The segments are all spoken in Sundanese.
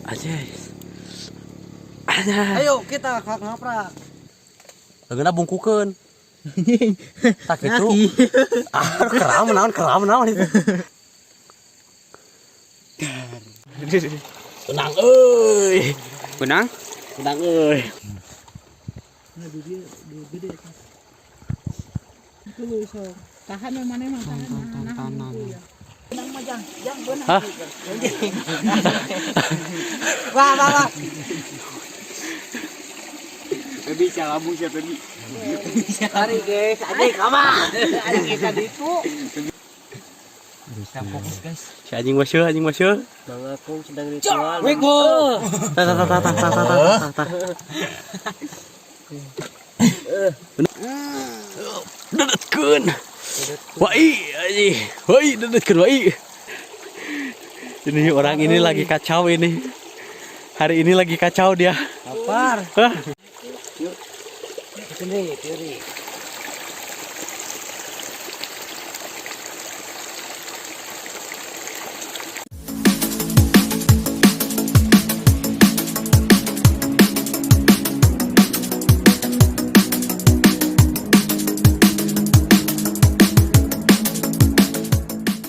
Anjay. Anjay. Ayo kita ngaprak. Leungeunna bungkukeun. Tak gitu. Ah, keram naon itu. Benang euy. Benang? Benang euy. Nah, dia gede. Itu so. Tahan mana mah tahan. Tahan. Benang mah jang, jang benang. Hah? Wah, wah, wah. Baby calabung siapa baby? Tarik guys, anjing kama. Anjing ikan itu. Fokus guys. Si anjing masuk, anjing masuk. Bang Akung sedang ritual. Wego. Tah tah tah tah tah tah tah tah. Dedetkeun. Wai anjing. Wai dedetkeun wai. Ini orang ini lagi kacau ini. Hari ini lagi kacau dia. Lapar. Hah? Sini, teori.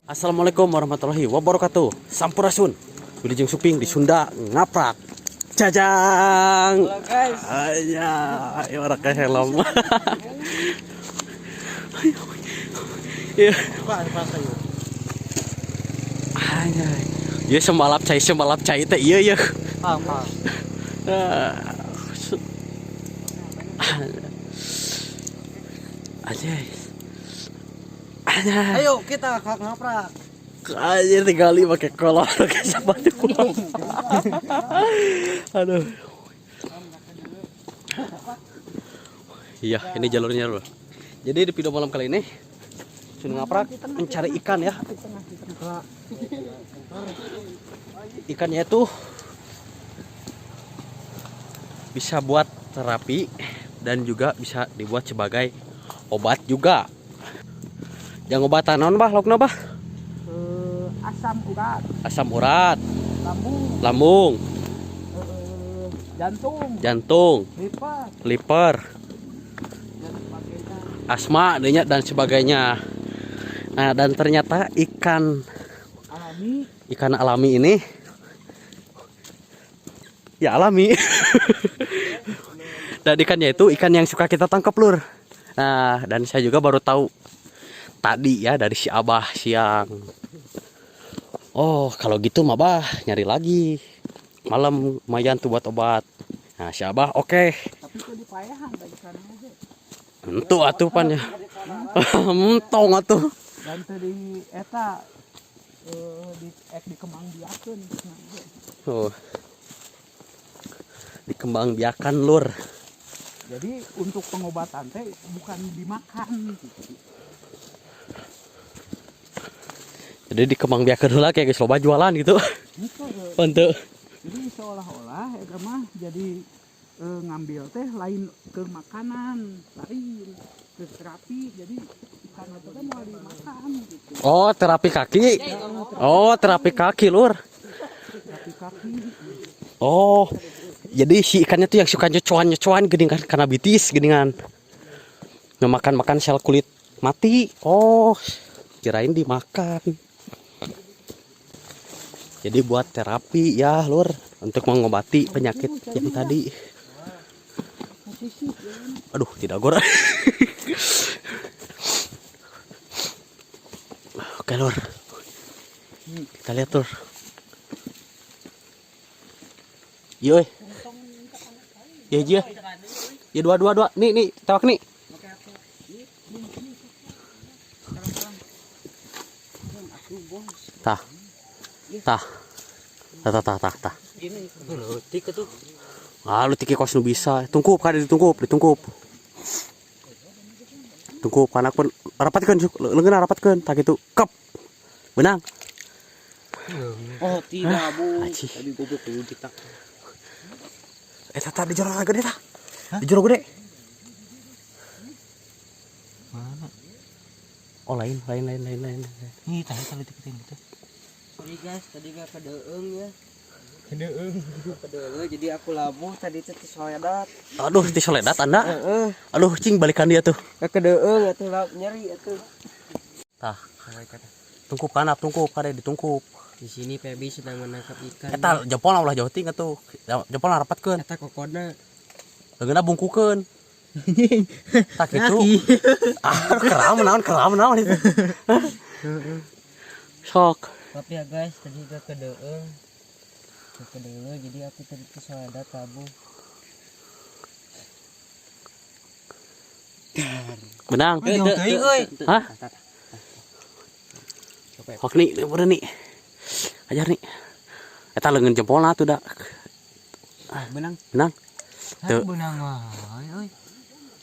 Assalamualaikum warahmatullahi wabarakatuh. Sampurasun. Wilujeng Suping di Sunda ngaprak. Jajang. Halo guys. Aya, ayo orang kayak helm. Iya. Anjay. Ieu sembalap cai teh ieu ieu. Apa? Anjay. Anjay. Ayo kita ngaprak. Anjir tinggali pakai kolor pakai sepatu. Aduh. Iya, ini jalurnya loh. Jadi di video malam kali ini Sunda ngaprak mencari ikan ya. Ikannya itu bisa buat terapi dan juga bisa dibuat sebagai obat juga. Yang obatan naon bah laukna bah? Asam urat, Asam urat, lambung, lambung, jantung, jantung, liver, liver, dan sebagainya. asma, dan sebagainya. Nah, dan ternyata ikan Alami. ikan alami ini ya alami. Dan ikannya itu ikan yang suka kita tangkap lur. Nah, dan saya juga baru tahu tadi ya dari si Abah siang. Oh, kalau gitu mah Bah nyari lagi. Malam lumayan tuh buat obat. Nah, si Abah oke. Tapi itu dipayahan da ikan oge. Entu atuh pan ya. Mentong atuh. Dan teu di eta di ek dikembangbiakeun cenah oge. Oh. Dikembangbiakan lur. Jadi untuk pengobatan teh bukan dimakan gitu. Jadi dikembangbiakan heula kayak geus loba jualan gitu. Gitu, Panteu. Jadi seolah-olah eta mah jadi ngambil teh lain ke makanan, lain ke terapi. Jadi ikan itu kan mau dimakan gitu. Oh, terapi kaki. Oh, terapi kaki lur. Terapi kaki. Oh. Jadi si ikannya tuh yang suka nyecuan-nyecuan geuningan karena bitis geuningan. Ngemakan-makan sel kulit mati. Oh, kirain dimakan. Jadi buat terapi ya lur, untuk mengobati penyakit yang tadi. Aduh, tidak gor. Oke lur, kita lihat lur. Iya, iya iya. Ya dua dua dua. Nih nih, tewak nih. Tah, tah, tah tah tah tah. Leutik atuh. Ah, lu tiki kos nu bisa. Tungkup kada ditungkup, ditungkup. Tungkup kana pun rapatkeun leungeunna rapatkeun tah kitu. Kep. Benang. Oh, tidak, Bu. Aci. Tadi goblok dulu kita. Eta tah di jero gede tah. Di jero gede. Mana? Oh, lain lain lain lain lain. Nih, tah eta leutik teh gitu. Jadi guys, tadi gak kedeung ya. Kedeung. Kedeung, jadi aku labuh tadi teh ti soledat. Aduh, ti soledat Anda. Heeh. Aduh, cing balikan dia tuh. Kedeung atuh nyeri atuh. Tah. Tungkup kanap, tungkup kade ditungkup. Di sini Pebi sedang menangkap ikan. Eta jempol ulah jauh ting atuh. Jempol rapatkeun. Eta kokodna. Leungeunna bungkukeun. Tah kitu. Ah, keram naon itu. Sok. Tapi ya guys, tadi gak kedeung. Gak kedeung, jadi aku tadi ke soledat tabuh. Benang. Hah? Hok nih, udah nih. Ajar nih. Eta leungeun jempolna atuh da. Benang. Benang. Tuh. Benang wae euy.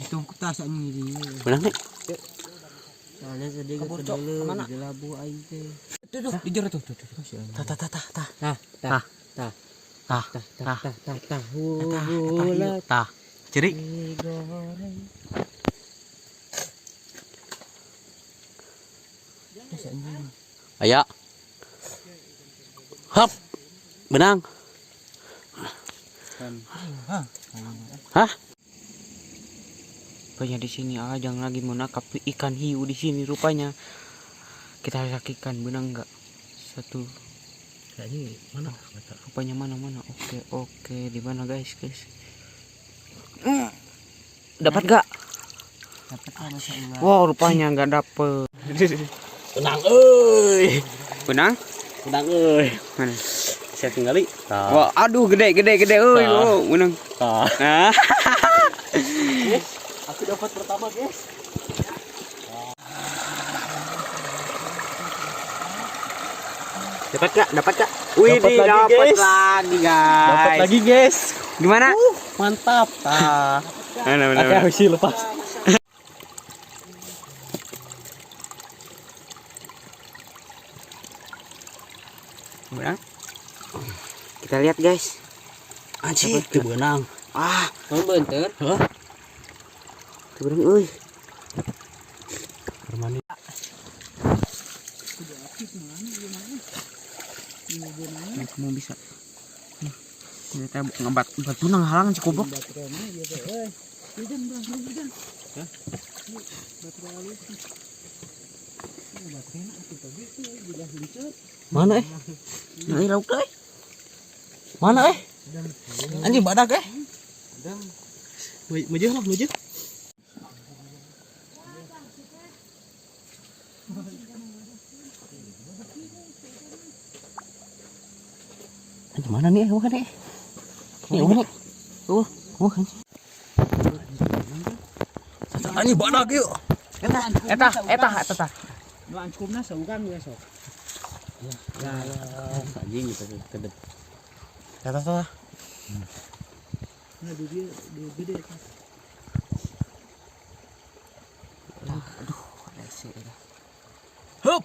Ditungkup tas anjing di. Benang nih. Soalnya tadi gak kedeung, jadi labuh aing teh. Tuh tuh, di jero tuh tuh. Tah tah tah tah tah. Tah tah tah Tah tah tah tah tah tah. Tah. Ciri. Aya. Hap. Benang. Hah? Rupanya di sini Ajang lagi menangkap ikan hiu di sini rupanya. Kita saksikan benang enggak? Satu. Kayaknya mana? Rupanya mana-mana. Oke, oke, di mana guys, guys? Dapat enggak? Dapat lah masa enggak. Wow, rupanya enggak dapet. Benang euy. Benang? Benang euy. Mana? Saya tinggali. Tah. Wah, aduh gede gede gede euy, wow, benang. Tah. Nah. Aku dapat pertama, guys. Dapat enggak? Dapat enggak? Wih, Dapat lagi, dapat guys. lagi, guys. Dapat lagi, guys. Gimana? Mantap. Tah. Mana mana. Oke, habis lepas. Benang. Kita lihat, guys. Anjing, teu beunang. Ah, Mau bentar? Hah? teu beunang euy. Permani. Ini kamu bisa. Nih, kita ngebat benang halangan si goblok. Mana eh? Ini lauk euy. Mana eh? Anjing badak eh. Maju lah, maju. Anjing mana nih? Bukan nih. Nih, bukan nih. Oh, bukan. Anjing badak yuk. Eta, eta, eta tah. Nu anckumna saurang we sok. Ya, anjing gitu kedep. Eta tah. Nah, di dia di gede. Aduh, rese eta. Hup.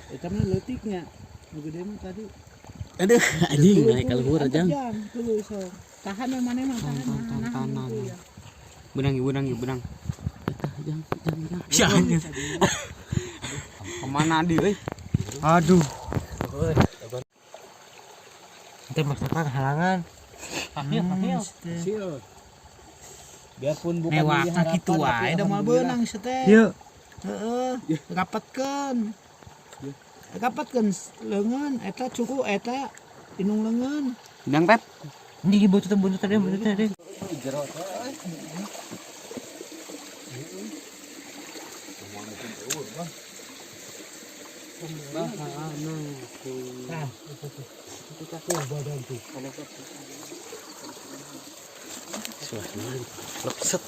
Eta mah leutiknya. Nu gede mah tadi. Aduh, anjing naik ka luhur jang. Tuluy sok. Tahan we maneh mah tahan. Tahan, tahan, tahan. Benang, benang, benang. Eta jang, jang, jang. Sia anjing. Kemana di euy? Aduh. Nanti maksudnya halangan. Hasil. Biarpun bukan Mewah, jadi harapan, gitu tapi wae, da moal beunang teh. Yuk. Heeh, rapatkeun. Rapatkeun leungeun eta cukup eta inung leungeun. Benang, Pep. Ini buntut tadi, buntut tadi. Lepset.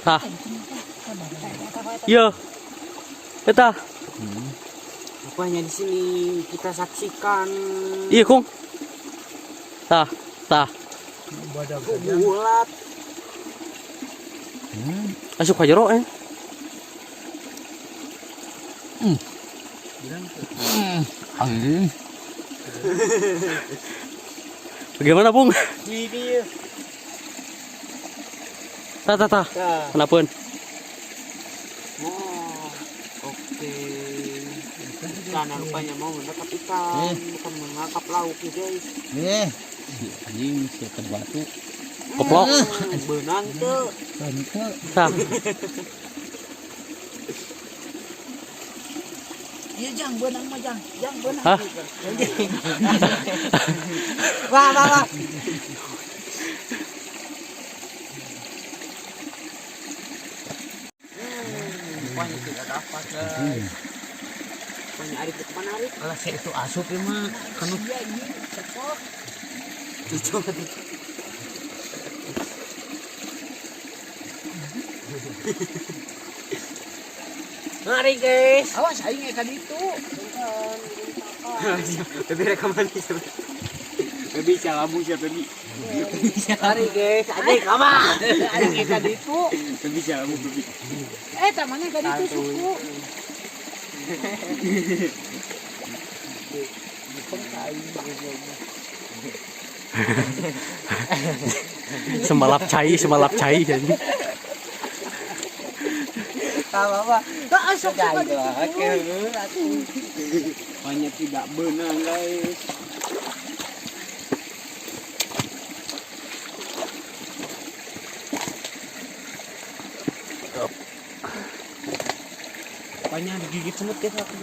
Tah. Yo. Eta. Rupanya di sini kita saksikan. Iya, Kung. Tah, tah. Bulat. Asup ka jero eh. Anjing. Bagaimana, Bung? Ini. Tah tah tah. Kenapa? Oh, oke. Karena rupanya mau menangkap ikan, bukan menangkap lauk nih guys. Nih, si anjing si batu. Keplok. Benang tuh. Tah. Iya jang, benang mah jang, jang benang. Hah? Wah, wah, wah. Rupanya tidak dapat guys. Rupanya Arif ke mana Arif? Kalau saya itu asup ya mah, kanu. Iya ini cocok. Cocok. Mari guys. Awas aing ikan itu. Lebih rekaman nih. Lebih calabu siapa nih? Mari guys, adik lama. Aing ikan itu. Lebih calabu lebih. Tamannya ikan itu suku. Semalap cai jadi. Apa? Banyak tidak benang guys. Banyak digigit semut guys aku.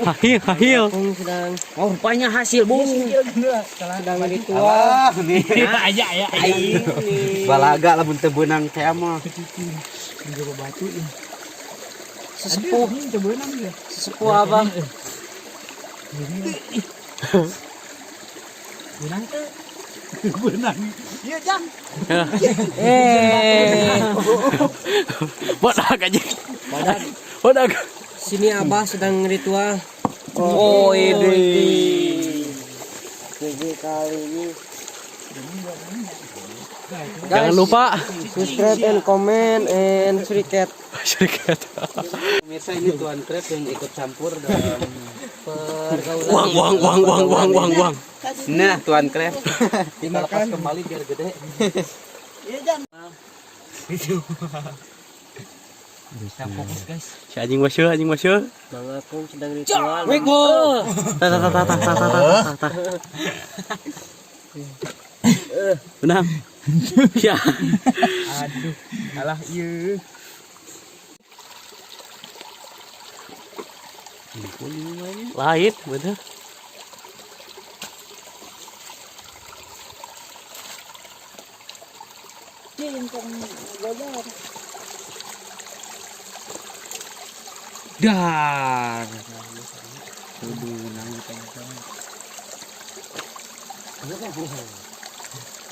Hahil, hahil. Sedang. Oh, rupanya hasil, Bung. Sedang ritual. Aja ya aing. Balaga lamun teu beunang teh mah. Batu ya. Sesepuh, Ini beunang ya. sesepuh abah. Beunang teu. Beunang. Iya, Jang. Bodak aja. Bodak. Sini abah sedang ritual. Oh, ini. GG kali ini. Jangan lupa subscribe and comment and share. Share. Pemirsa, ini Tuan Krep yang ikut campur dalam Pergaulan. Uang, uang, uang, uang, uang, uang, uang. Nah, Tuan Krep. Dimakan kembali biar gede. Iya, Jang. Bisa fokus guys. Si anjing masuk, anjing masuk. Bang Akung sedang ritual. Wego. Tah tah tah tah tah tah tah tah. Benang. Ya. Aduh, alah ieu. Lain, bener. Dar. Kudu nang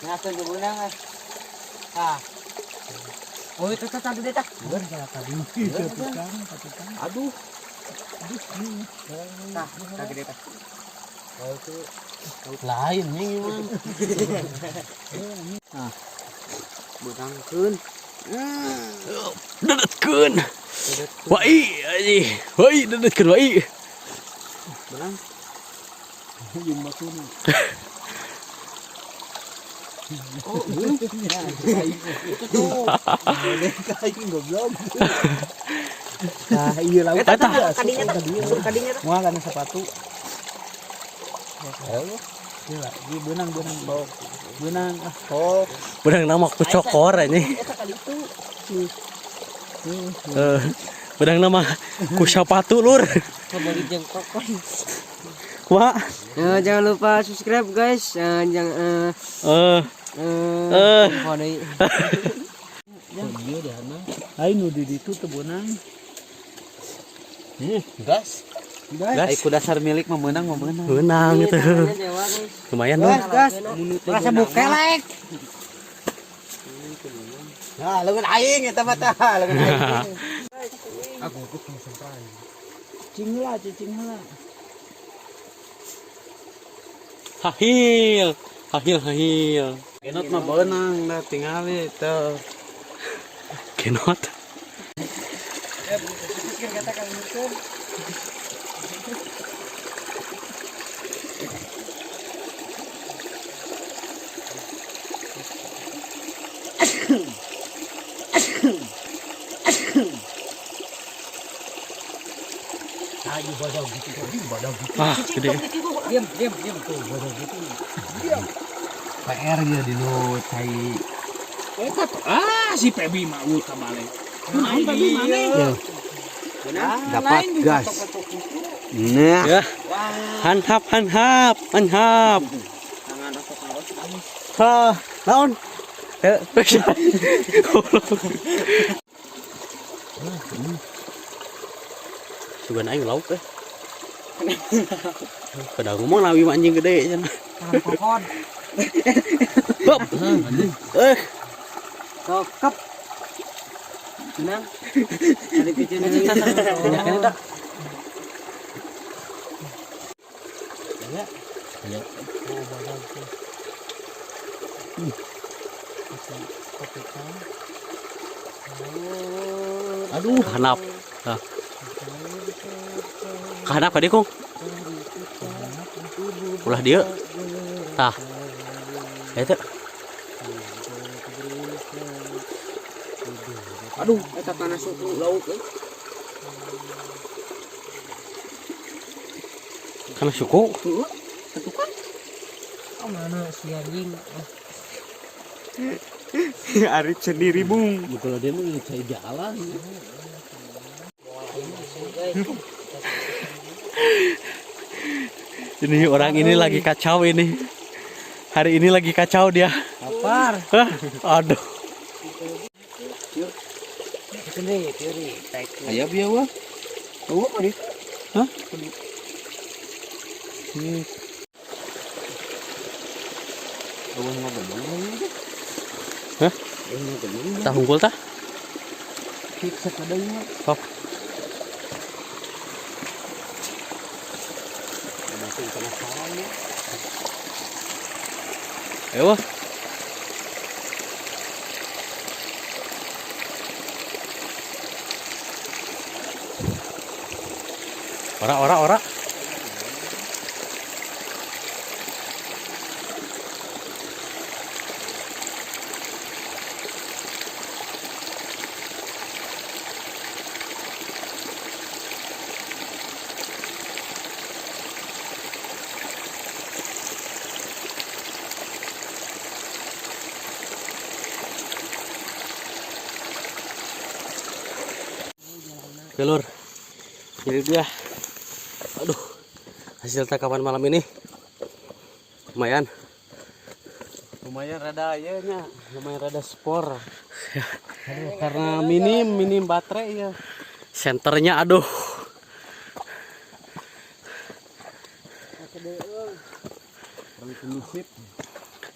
Ngapain ke benang ah? Ah. Oh, itu tadi deh tah. Aduh. Tah, tah gede tah. Oh, itu lain nih mah. Nah. Benangkeun. Dedetkeun. Wai anjing. Wai dedetkeun wai. Benang. Jeung batuna. Oh, itu tuh. Aing goblok. Nah, iya lauk. Eta Kadinya tah. Kadinya tah. Moal kana sepatu. Gila, ieu beunang-beunang bau. Beunang ah, oh. Benang nama ku cokor anjing. Eta kali itu. Benang nama ku sepatu lur. Kembali jengkok. Wah. Jangan lupa subscribe guys. Jangan Aing nu di ditu teu beunang. Gas. Gas. Ai ku dasar milik memenang memenang. Benang itu. Lumayan dong. Gas, gas. Rasa bukelek. Nah, leungeun aing eta mah tah, leungeun aing. Cing heula, cicing heula. Hahil, hahil, hahil. Genot mah beunang da tingali teu. Genot. Ah, gede. Diam, diam, diam tuh badag gitu. Diam. PR dia di nu cai. Eta tuh, ah si Pebi mah eueuh ka balik. Naon Pebi maneh? Dapat gas. Nah, Ya. Hanhap, hanhap, hanhap. Ha, naon? Eh, goblok. Sugan aing lauk eh. Kada ngomong nawi mah anjing gede cenah. Kokon. Hop. Eh, Sokap. Tenang. Ada piceun banyak tak? Ya. Ya. Aduh, hanap. Hah. Kahanap ka kong. Ulah dia. Tah. Eta. Aduh, eta kana suku lauk euy. Kana suku. Heeh. Tentukan. Oh, mana si anjing? Arif sendiri, Bung. Kalau dia mah cai jalan. Ini orang ini lagi kacau ini. Hari ini lagi kacau dia. Lapar. Hah? Aduh. Aya bieu wah. Eueuh mah di. Hah? Eueuh ngabenung. Hah? Eueuh ngabenung. Tah unggul tah? Fix sakadeunya. Sok. Masih penasaran ya. Ayo. Ora ora ora. Oke lur, ini dia. Aduh, hasil tangkapan malam ini lumayan. Lumayan rada ya nya, lumayan rada spor. Aduh, karena minim minim baterai ya. Senternya aduh.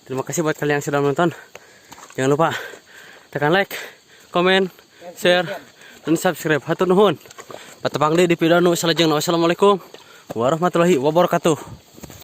Terima kasih buat kalian yang sudah menonton. Jangan lupa tekan like, komen, share, dan subscribe. Hatur nuhun. Patepang deui di video nu salajengna. Wassalamualaikum warahmatullahi wabarakatuh.